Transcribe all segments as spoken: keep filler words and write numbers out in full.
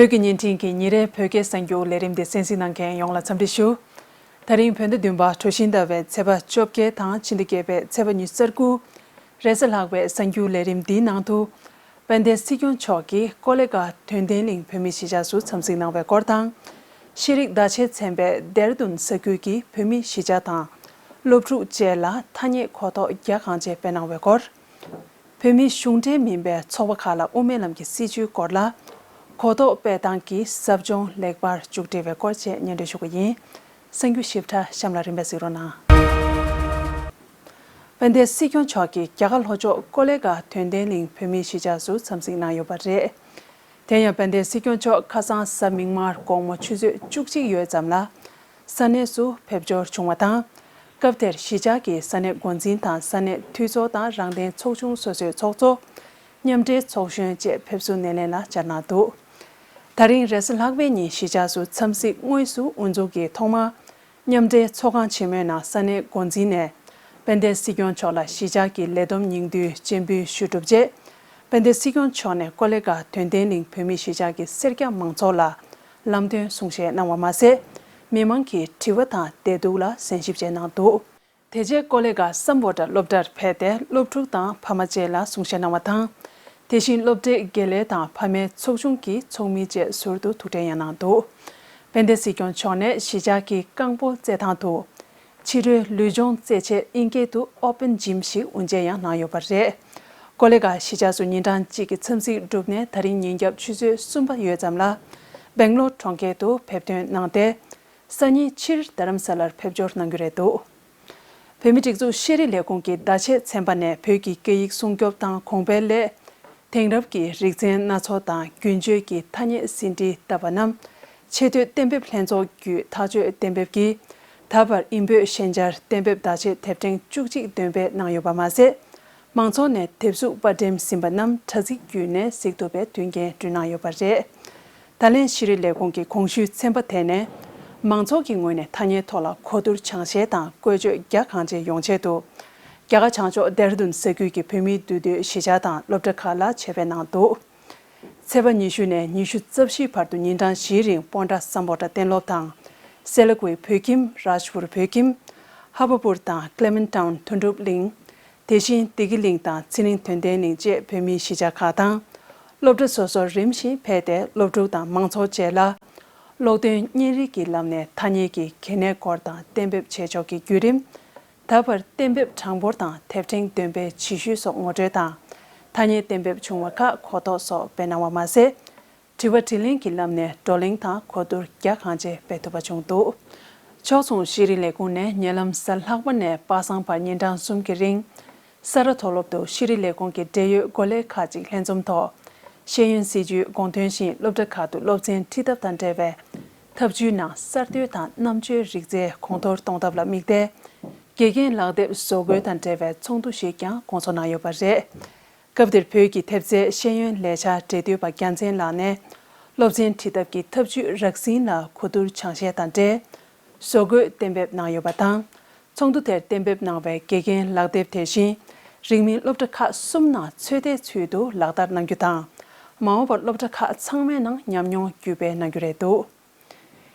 བོད་ཀྱི་བརྙན་འཕྲིན་གྱི་ཉིན་རེའི་བོད་སྐད་གསར་འགྱུར་ལས་རིམ་འདི་གསན་གཟིགས་གནང་མཁན་ཡོངས་ལ་འཚམས་འདྲི་ཞུ། ད་རིང་བོད་ཟླ་བདུན་པ་གྲོ་བཞིན་ཟླ་བའི་ཚེས་པ་བཅོ་བརྒྱད་དང་ཕྱི་ཟླ་བརྒྱད་པའི་ཚེས་པ་ཉི་ཤུ་རྩ་དགུ། རེས་གཟའ་ལྷག་པའི་གསར་འགྱུར་ལས་རིམ་འདིའི་ནང་དུ། དཔལ་ལྡན་སྲིད་སྐྱོང་མཆོག་གིས་ཀོ་ལེ་གྷལ་དོན་ལྡན་གླིང་བོད་མིའི་གཞིས་ཆགས་སུ་འཚམས་གཟིགས་གནང་བའི་སྐོར་དང་། ཤེས་རིག་བརྡ་ཆད་ཚན་པས་ལྡེར་ལྡུན་ས་ཁུལ་གྱི་བོད་མིའི་གཞིས་ཆགས་དང་། སློབ་ཕྲུག་བཅས་ལ་ཐ་སྙད་གོ་རྟོགས་རྒྱ་གང་ཆེ་སྤེལ་གནང་བའི་སྐོར། བོད་མིའི་གཞུང་འབྲེལ་མིན་པའི་ཚོགས་པ་ཁག་ལ་དབུ་མའི་ལམ་གྱི་སྲིད་བྱུས་སྐོར་ལ་གོ་རྟོགས་སྤེལ་སྟངས་ཀྱི་ཟབ་སྦྱོང་ལེགས་པར་མཇུག་སྒྲིལ་བའི་སྐོར་བཅས་སྙན་སྒྲོན་ཞུ་གི་ཡིན། གསར་འགྱུར་ཞིབ་ཕྲ་གཤམ་ལ་རིམ་པས་གཟིགས་རོགས་གནང་། དཔལ་ལྡན་སྲིད་སྐྱོང་མཆོག་གིས་རྒྱ་གར་ལྷོ་ཕྱོགས་ཀོ་ལེ་གྷལ་དོན་ལྡན་གླིང་བོད་མིའི་གཞིས་ཆགས་སུ་འཚམས་གཟིགས་གནང་ཡོད་པ་རེད། དེ་ཡང་དཔལ་ལྡན་སྲིད་སྐྱོང་མཆོག་ཁ་སང་གཟའ་མིག་དམར་དགོང་མོ་ཆུ་ཚོད་བཅུ་གཅིག་ཡོལ་ཙམ་ལ། ས་གནས་སུ་ཕེབས་འབྱོར་བྱུང་བ་དང་། སྐབས་དེར་གཞིས་ཆགས་ཀྱི་ས་གནས་འགོ་འཛིན་དང་ས་གནས་འཐུས་ཚོགས་དང་རང་བདེན་ཚོགས་ཆུང་སོ་སོའི་ཚོགས་གཙོ། མཉམ་འབྲེལ་ཚོགས་གཞོན་བཅས་ཕེབས་བསུ་སྣེ་ལེན་ལ་བཅར་གནང་འདུག་ད་རིང་རེས་གཟའ་ལྷག་པའི་ཉིན་གཞིས་ཆགས་སུ་འཚམས་གཟིགས་དངོས་སུ་དབུ་འཛུགས་ཀྱིས་ཐོག་མར། མཉམ་འབྲེལ་ཚོགས་ཁང་ཆེན་མོའི་ནང་ས་གནས་འགོ་འཛིན་ནས། དཔལ་ལྡན་སྲིད་སྐྱོང་མཆོག་ལ་གཞིས་ཆགས་ཀྱི་ལས་བསྡོམས་ཉིང་བསྡུས་སྤྱན་འབུལ་ཞུས་གྲུབ་རྗེས། དཔལ་ལྡན་སྲིད་སྐྱོང་མཆོག་ནས་ཀོ་ལེ་གྷལ་དོན་ལྡན་གླིང་བོད་མིའི་གཞིས་ཆགས་ཀྱི་སེར་སྐྱ་མང་ཚོགས་ལ་ལམ་སྟོན་གསུང་བཤད་གནང་བ་མ་ཟད། མི་མང་གི་དྲི་བ་དང་བདེ་སྡུག་ལ་གསན་ཞིབ་བཅས་གནང་འདུག་དེ་རྗེས་ཀོ་ལེ་གྷལ་སམ་བྷོ་ཊ་སློབ་གྲྭར་ཕེབས་ཏེ་སློབ་ཕྲུག་དང་ཕ་མ་བཅས་ལ་གསུང་བཤད་གནང་བ་དང་། དེ་བཞིན་སློབ་གྲྭའི་དགེ་ལས་དང་ཕ་མའི་ཚོགས་ཆུང་གི་ཚོགས་མི་བཅས་ཟུར་དུ་ཐུག་འཕྲད་ཡང་གནང་འདུག་དཔལ་ལྡན་སྲིད་སྐྱོང་མཆོག་ནས་གཞིས་ཆགས་ཀྱི་རྐང་སྤོལ་རྩེད་ཐང་དུ། ཕྱི་རོལ་ལུས་སྦྱོང་རྩེད་ཆེད་དབྱིན་སྐད་དུ་Open Gym ཞིག་དབུ་འབྱེད་ཡང་གནང་ཡོད་པ་རེད། ཀོ་ལེ་གྷལ་གཞིས་ཆགས་སུ་ཉིན་གྲངས་གཅིག་གི་འཚམས་གཟིགས་གྲུབ་ནས་ད་རིང་ཉིན་རྒྱབ་ཆུ་ཚོད་གསུམ་པ་ཡོལ་ཙམ་ལ། སྦེང་ལོར་གྲོང་ཁྱེར་དུ་ཕེབས་ཐོན་གནང་སྟེ། སང་ཉིན་ཕྱིར་རྡ་རམ་ས་ལར་ཕེབས་འབྱོར་གནང་རྒྱུ་རེད་འདུག་བོད་མིའི་སྒྲིག་འཛུགས་ཤེས་རིག་ལས་ཁུངས་ཀྱི་བརྡ་ཆད་ཚན་པ་ནས་བོད་ཀྱི་སྐད་ཡིག་སྲུང་སྐྱོབ་དང་གོང་འཕེལ་སླད། དེང་རབས་ཀྱི་རིག་ཚན་སྣ་ཚོགས་དང་རྒྱུན་སྤྱོད་ཀྱི་ཐ་སྙད་ཟིན་བྲིས་བཏབ་པ་རྣམས། ཆེས་མཐོའི་གཏན་འབེབས་ལྷན་ཚོགས་བརྒྱུད་ཐག་གཅོད་གཏན་འབེབས་ཀྱིས། ད་བར་ཨིན་བོད་ཤན་སྦྱར་གཏན་འབེབས་བརྡ་ཆད་དེབ་ཕྲེང་བཅུ་གཅིག་འདོན་སྤེལ་གནང་ཡོད་པ་མ་ཟད། མང་ཚོགས་ནས་དེབ་གཟུགས་པར་འགྲེམས་ཟིན་པ་རྣམས་དྲ་ཚིགས་བརྒྱུད་ནས་གཟིགས་ཐུབ་པའི་མཐུན་རྐྱེན་བསྐྲུན་གནང་ཡོད་པ་རེད། ད་ལན་ཤེས་རིག་ལས་ཁུངས་ཀྱི་གོང་ཞུས་ཚན་པ་དེ་ནས། མང་ཚོགས་ཀྱི་ངོས་ནས་ཐ་སྙད་ཐོག་ལ་གོ་བསྡུར་སྦྱང་བཤད་དང་བཀོལ་སྤྱོད་རྒྱ་གང་ཆེ་ཡོང་ཆེད་དུ། རྒྱ་གར་བྱང་ཕྱོགས་ལྡེར་ལྡུན་ས་ཁུལ་གྱི་བོད་མིའི་འདུས་སྡོད་གཞིས་ཆགས་དང་སློབ་གྲྭ་ཁག་ལ་ཆེད་ཕེབས་གནང་འདུག་ཚེས་པ་ཉི་ཤུ་ནས་ཉི་ཤུ་རྩ་བཞིའི་བར་དུ་ཉིན་གྲངས་བཞིའི་རིང་སྤོན་ཊ་སམ་བྷོ་ཊ་གཏན་སློབ་དང་། སེ་ལ་ཀུའི་བོད་ཁྱིམ། རཱཇ་པུར་བོད་ཁྱིམ། ཧ་བ་པུར་དང་ཀླེ་མན་ཊའུན་དོན་གྲུབ་གླིང་། དེ་བཞིན་བདེ་སྐྱིད་གླིང་དང་ཚེ་རིང་དོན་ལྡན་གླིང་བཅས་བོད་མིའི་གཞིས་ཆགས་ཁག་དང་། སློབ་གྲྭ་སོ་སོར་རིམ་བཞིན་ཕེབས་ཏེ་སློབ་ཕྲུག་དང་མང་ཚོགས་བཅས་ལ། ཀློག་འདོན་བརྙན་རིས་ཀྱི་ལམ་ནས་ཐ་སྙད་ཀྱི་གལ་གནད་སྐོར་དང་གཏན་འབེབས་བྱེད་ཕྱོགས་ཀྱི་བརྒྱུད་རིམ། ད་བར་གཏན་འབེབས་གྲངས་འབོར་དང་དེབ་ཕྲེང་འདོན་སྤེལ་བྱེད་ཤུལ་སོགས་ངོ་སྤྲོད་དང་། ཐ་སྙད་གཏན་འབེབས་བྱུང་བ་ཁག་གོ་རྟོགས་སོགས་སྤེལ་གནང་བ་མ་ཟད། དྲི་བ་དྲིས་ལན་གྱི་ལམ་ནས་བགྲོ་གླེང་དང་གོ་བསྡུར་རྒྱ་གང་ཆེ་སྤེལ་ཐུབ་པ་བྱུང་འདུག་ཕྱོགས་མཚུངས་ཤེས་རིག་ལས་ཁུངས་ནས་ཉེ་ལམ་གཟའ་ལྷག་པ་ནས་པ་སངས་བར་ཉིན་གྲངས་གསུམ་གྱི་རིང་། ས་རཱ་མཐོ་སློབ་ཏུ་ཤེས་རིག་ལས་ཁུངས་ཀྱི་འབྲེལ་ཡོད་འགོ་ལས་ཁག་ཅིག་ལྷན་འཛོམས་ཐོག་ཤེས་ཡོན་སྲིད་བྱུས་དགོངས་དོན་བཞིན་སློབ་གྲྭ་ཁག་ཏུ་སློབ་ཚན་ཁྲིད་ཐབས་དང་འབྲེལ་བའི་ཐབས་ཇུས་ནང་གསར་གཏོད་དང་རྣམ་དཔྱོད་རིག་རྩལ་གོང་མཐོར་གཏོང་ཐབས་ལ་དམིགས་ཏེ། དགེ་རྒན་ལག་དེབ་བཟོ་འགོད་དང་འབྲེལ་བའི་ཚོགས་འདུ་ཞིག་ཀྱང་སྐོང་ཚོགས་གནང་ཡོད་པ་རེད། སྐབས་དེར་བོད་ཀྱི་ཐེབས་རྩའི་ཤེས་ཡོན་ལས་འཆར་འབྲེལ་མཐུད་པ་རྒྱལ་མཚན་ལགས་ནས། སློབ་ཚན་ཁྲིད་ཐབས་ཀྱི་ཐབས་ཇུས་རགས་ཟིན་ལ་གོ་བསྡུར་སྦྱང་བཤད་དང་འབྲེལ། བཟོ་འགོད་གཏན་འབེབས་གནང་ཡོད་པ་དང་། ཚོགས་འདུ་དེར་གཏན་འབེབས་གནང་བའི་དགེ་རྒན་ལག་དེབ་དེ་བཞིན། རིང་མིན་སློབ་གྲྭ་ཁག་གསུམ་ནང་ཚོད་ལྟའི་ཚུལ་དུ་ལག་བསྟར་གནང་རྒྱུ་དང་། མ་འོངས་པར་སློབ་གྲྭ་ཁག་ཚང་མའི་ནང་ཉམས་མྱོང་བརྒྱུད་སྤེལ་གནང་རྒྱུ་རེད་འདུག་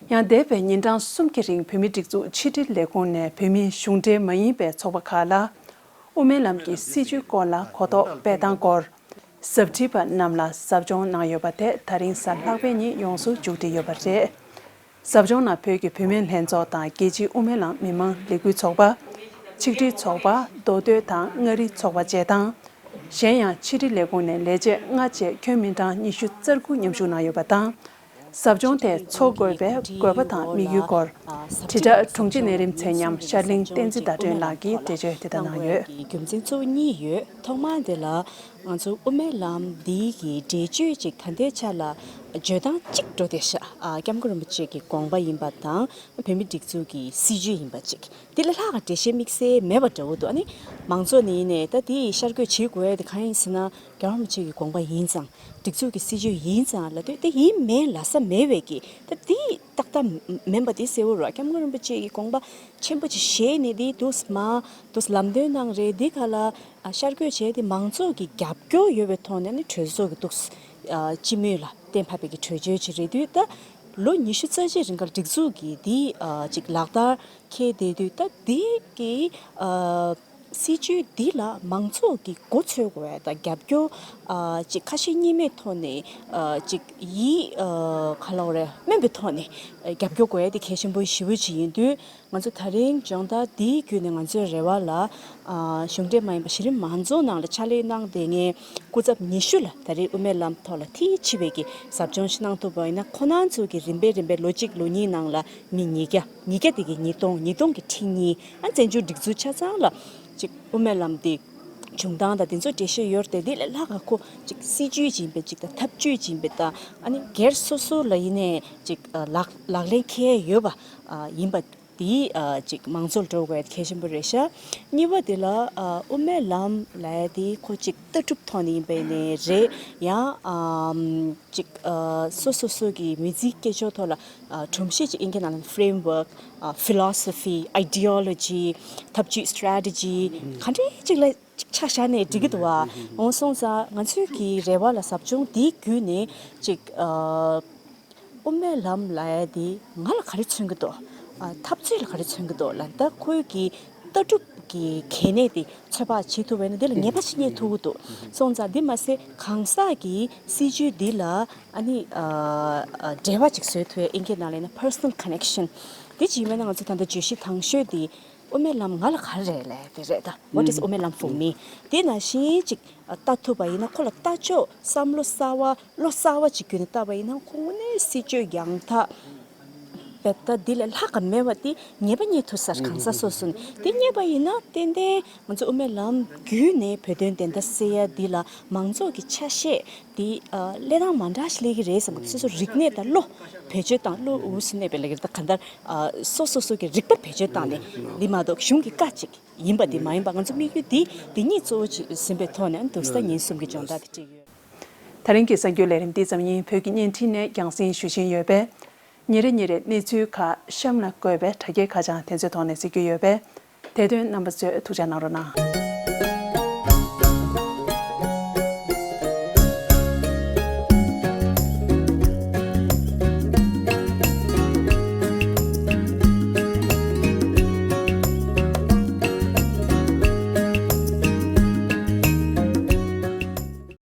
ཡང་འདས་པའི་ཉིན་གྲངས་གསུམ་གྱི་རིང་བོད་མིའི་སྒྲིག་འཛུགས་ཕྱི་དྲིལ་ལས་ཁུངས་ནས་བོད་མིའི་གཞུང་འབྲེལ་མ་ཡིན་པའི་ཚོགས་པ་ཁག་ལ། དབུ་མའི་ལམ་གྱི་སྲིད་བྱུས་སྐོར་ལ་གོ་རྟོགས་སྤེལ་སྟངས་སྐོར། ཟབ་ཁྲིད་པ་རྣམས་ལ་ཟབ་སྦྱོང་གནང་ཡོད་པ་དེ་ད་རིང་གཟའ་ལྷག་པའི་ཉིན་ཡོངས་སུ་མཇུག་སྒྲིལ་ཡོད་པ་རེད། ཟབ་སྦྱོང་ནང་བོད་ཀྱི་བུད་མེད་ལྷན་ཚོགས་དང་རྒྱལ་སྤྱིའི་དབུ་མའི་ལམ་མི་མང་ལས་འགུལ་ཚོགས་པ། ཆིག་སྒྲིལ་ཚོགས་པ། མདོ་སྟོད་དང་མངའ་རིས་ཚོགས་པ་བཅས་དང་། གཞན་ཡང་ཕྱི་དྲིལ་ལས་ཁུངས་ནས་ལས་བྱེད་ལྔ་བཅས་ཁྱོན་མི་གྲངས་ཉི་ཤུ་རྩ་དགུ་མཉམ་ཞུགས་གནང་ཡོད་པ་དང་། ཟབ་སྦྱོང་དེ་འཚོགས་དགོས་པའི་དགོས་པ་དང་དམིགས་ཡུལ་སྐོར། དྲིལ་བསྒྲགས་དྲུང་ཆེ་གནས་རིམ་ཚད་མཉམ་ཤར་གླིང་བསྟན་འཛིན་ཟླ་སྒྲོན་ལགས་ཀྱིས་འགྲེལ་བརྗོད་དེ་ལྟར་གནང་ཡོད། རྒྱུ་མཚན་གཙོ་བོ་གཉིས་ཡོད། ཐོག་མར་དེ་ལ་ང་ཚོ་དབུ་མའི་ལམ་འདི་གི་འགྲེལ་བརྗོད་ཅིག་ད་ལྟའི་ཆ་ལ་བརྗོད་སྟངས་གཅིག་འགྲོ་བསྡད་ཤག་ཨ། སྐྱབས་མགོན་རིན་པོ་ཆེ་གི་དགོངས་པ་ཡིན་པ་དང་བོད་མིའི་སྒྲིག་འཛུགས་ཀྱི་སྲིད་བྱུས་ཡིན་པ་ཅིག་དེ་ལས་ལྷག་ག་འགྲེལ་བཤད་དམིགས་བསལ་མེད་པ་འདྲ་བོ་འདུག་ཨ་ནི་མང་ཚོགས་ནས་ནས་ད་དེ་ཤར་བསྐྱོད་བྱེད་དགོས་ཡ་དེ་གང་ཡིན་ཟེར་ན་རྒྱལ་བ་རིན་པོ་ཆེ་གི་དགོངས་པ་ཡིན་ཙང་སྒྲིག་འཛུགས་ཀྱི་སྲིད་བྱུས་ཡིན་ཙང་ལབ་དུས་དེ་ཡིན་མིན་ལབ་ས་མེད་པའི་གི་ད་དེ་ཏག་ཏག་མིན་པ་དེ་གསལ་བོ་རེད། སྐྱབས་མགོན་རིན་པོ་ཆེ་གི་དགོངས་པ་ཆེན་པོ་ཅིག་བཞེས་ནས་དེ་འདུག་མ་འདུག་ལམ་སྟོན་གནང་རེད། དེ་ག་ལ་ཤར་བསྐྱོད་བྱས་དེ་མང་ཚོགས་ཀྱི་རྒྱབ་སྐྱོར་ཡོད་པའི་ཐོག་ནས་ནི་གྲོས་ཚོགས་ཀྱི་འདུག་ཨ་སྤྱི་མོས་ལ་གཏན་ཕབ་པའི་གི་གྲོས་ཆོད་ཅིག་རེད་དུས། ད་ལོ་ཉི་ཤུ་རྩ་གཅིག་རིང་ག་སྒྲིག་འཛུགས་ཀྱིས་འདི་ཨ་ཅིག་ལག་བསྟར་འཁེལ་བསྡད་དུས། ད་འདི་གི་ཨ་སྲིད་ཇུས་འདི་ལ་མང་ཚོགས་ཀྱིས་མགོ་འཚོས་དགོས་ཡ་དང་རྒྱབ་སྐྱོར་ཨ་ཅིག་ཁ་ཞེ་གཉིས་མེད་ཐོག་ནས་ཨ་ཅིག་ཡིད་ཨ་ག་ལབ་དགོས་རེད། སྨོན་པའི་ཐོག་ནས་རྒྱབ་སྐྱོར་དགོས་ཡ་དེ་གལ་ཆེན་པོ་ཞེ་པོ་ཅིག་ཡིན་དུས། ང་ཚོ་ད་རིང་སྦྱོང་བརྡར་འདིའི་བརྒྱུད་ནས་ང་ཚོའི་རེ་བ་ལ་ཨ་གཞུང་འབྲེལ་མ་ཡིན་པ་གཞི་རིམ་མང་ཚོགས་ནང་ལ་ཕྱག་ལས་གནང་བསྡད་མཁན་སྐུ་ཚབ་ཉི་ཤུ་ལ་ད་རེས་དབུ་མའི་ལམ་ཐོག་ལ་མཐིལ་ཕྱིན་པའི་གི་ཟབ་སྦྱོང་ཞིག་གནང་ཐུབ་པ་ཡིན་ན། ཁོ་རང་ཚོ་གི་རིམ་པས་རིམ་པས་ལོ་གཅིག་ལོ་གཉིས་ནང་ལ་མི་ཉིས་བརྒྱ། ཉིས་བརྒྱ་དེ་གི་ཉིས་སྟོང་། ཉིས་སྟོང་གི་ཁྲི་གཉིས། ཨ་བཙན་བྱོལ་སྒྲིག་འཛུགས་ཆ་ཚང་ལ་ཅིག་དབུ་མའི་ལམ་འདི་བྱུང་སྟངས་དང་དེ་ཚོ་འགྲེལ་བཤད་ཡོད་རེད་དེ། འདི་ལས་ལྷག་ག་ཁོ་ཅིག་སྲིད་ཇུས་ཅིག་ཡིན་པས་ཅིག་དང་། ཐབས་ཇུས་ཅིག་ཡིན་པས་དང་། ཨ་ནི་སྒེར་སོ་སོ་ལ་ཡིན་ནའི་ཅིག་ལག་ལག་ལེན་འཁེལ་ཡོད་པ་ཡིན་པ། དེ་ཨ་ཅིག་མང་ཚོགས་འགྲོ་དགོས་གལ་ཆེན་པོ་རེད་ཤག་གཉིས་པ་དེ་ལ་ཨ་དབུ་མའི་ལམ་ལབ་ཡ་དེ་ཁོ་ཅིག་ལྟ་གྲུབ་ཐོག་ནས་ཡིན་པ་ཡིན་ནའི་རེད། ཡང་ཨམ་ཅིག་ཨ་སོ་སོ་སོ་གི་མི་ཚེའི་སྐད་ཅོར་ཐོག་ལ་ཨ་སྒྲོམ་གཞི་ཅིག་ཨིན་སྐད་ནང་ལ་framework ཨ་philosophy ideology ཐབས་ཇུས་strategy ག་འདྲས་ཅིག་ལ་ཅིག་ཆ་བཞག་ནས་འགྲིག་གི་འདུག་བ། འོང་སོང་ཙང་ང་ཚོའི་གི་རེ་བ་ལ་ཟབ་སྦྱོང་འདི་བརྒྱུད་ནས་ཅིག་ཨ། དབུ་མའི་ལམ་ལབ་ཡ་དེ་ང་ལ་ག་རེ་མཚོན་གྱི་འདུག་ཨ། འཐབ་རྩོད་ལ་ག་རེ་མཚོན་གྱི་འདུག་ལབ། ད་ཁོའི་གི་ལྟ་གྲུབ་ཀྱི་གལ་གནད་དེ་ཚོད་དཔག་བྱེད་ཐུབ་པ་ཡིན་ན་དེ་ལ་ངེས་པ་ཞིག་རྙེད་ཐུབ་ཀྱི་འདུག་སོང་ཙང་འདི་མ་ཟད་གང་ཟག་གི་སྲིད་ཇུས་འདི་ལ་ཨ་ནི་ཨ་ཨ་འབྲེལ་བ་ཅིག་བཟོ་ཐུབ་ཡ། ཨིན་སྐད་ནང་ལ་ཡིན་ན་personal connection། དེ་ཅིག་མེད་ན་ང་ཚོ་ད་ལྟ་བརྗོད་གཞི་དང་ཤོས་དེ་དབུ་མའི་ལམ་ང་ལ་ག་རེ་རེད་ལབ་དེ་རེད། ད་what is དབུ་མའི་ལམ་for me། དེ་ནང་བཞིན་ཅིག་ལྟ་ཐུབ་པ་ཡིན་ན། ཁོ་ལ་ལྟ་ཕྱོགས་བསམ་བློ་གསར་བ་བློ་གསར་བ་ཅིག་བརྒྱུད་ནས་བལྟས་པ་ཡིན་ན། ཁོ་དངོས་གནས་སྲིད་ཇུས་ཡང་དག་བེད་ད་འདི་ལས་ལྷག་ག་མེད་པ་དེ་ངེས་པ་རྙེད་ཐུབ་ས་རེད། གང་ཟག་སོ་སོ་ནས་དེ་རྙེད་པ་ཡིན་ན་ཏན་ཏན་ང་ཚོ་དབུ་མའི་ལམ་བརྒྱུད་ནས་བོད་དོན་བདེན་མཐའ་གསལ་ཡ་འདི་ལ་མང་ཚོགས་ཀྱི་ཆ་ཤས་དེ་ཨ་གླེང་སྟངས་མ་འདྲ་ཞིག་སླེབས་ཀྱི་རེད་བསམ་གྱི། སོ་སོ་རིག་གནས་དང་བློ་བེད་སྤྱོད་བཏང་། བློ་འུ་སུ་གནས་པའི་ལ་གིར་ད་གང་ལྟར་ཨ་སོ་སོ་སོ་གི་རིག་པ་བེད་སྤྱོད་བཏང་ནས། འདི་མ་གཏོགས་གཞུང་གི་བཀའ་གཅིག་ཡིན་པ་འདི་མ་ཡིན་པ། ང་ཚོ་དམིགས་ཡུལ་འདི་འདི་གཉིས་གཙོ་བོ་ཅིག་ཟིན་པའི་ཐོག་ནས་ཨ་ནི་འདུག་སེ་ཉིན་གསུམ་གྱི་སྦྱོང་བརྡར་དེ་སྤྲད་ཡོད། ད་རིང་གི་གསར་འགྱུར་ལས་རིམ་འདི་ཙམ་ཡིན། བོད་ཀྱི་བརྙན་འཕྲིན་ནས་རྒྱང་སྲིང་ཞུ་བཞིན་ཡོད་པས། ཉིན་རེ་ཉིན་རེ་གནས་ཚུལ་ཁག་གཤམ་ལ་བཀོད་པའི་དྲ་རྒྱའི་ཁ་བྱང་དེ་ཚོའི་ཐོག་ནས་གཟིགས་རྒྱུ་ཡོད་པས། དེ་དོན་རྣམ་པ་ཚོས་ཐུགས་འཇགས་གནང་རོགས་གནང་།